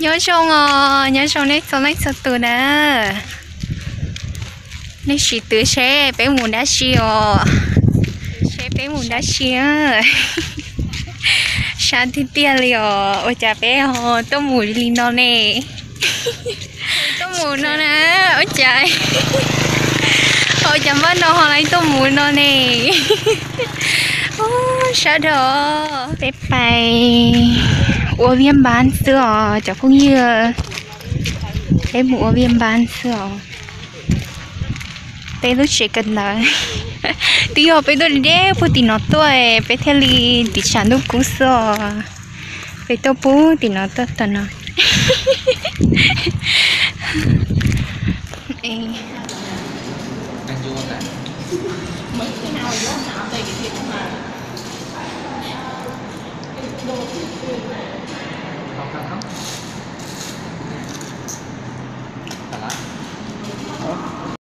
Nyob zoo os, nyob zoo nej txhua leej txhua tus na. Nej sim twv seb peb mus dab tsi os. Seb peb mus dab tsi na. Sab tiag tiag li os, ua cas peb ho tuaj mus li no ne? Tuaj mus no na, ua cas, ua cas npaj no ho lawv tuaj mus no ne? Sab dhau. Peb pais ua viaj npab xwb os cov phooj ywg. Peb mus ua viaj npab xwb os. Peb lub tsev kawm ntawv, twb yog peb tuaj deb puag tim no tuaj, peb thiaj li tim tshav ntuj kub xwb os. Peb tuaj puag tim no tuaj tau no.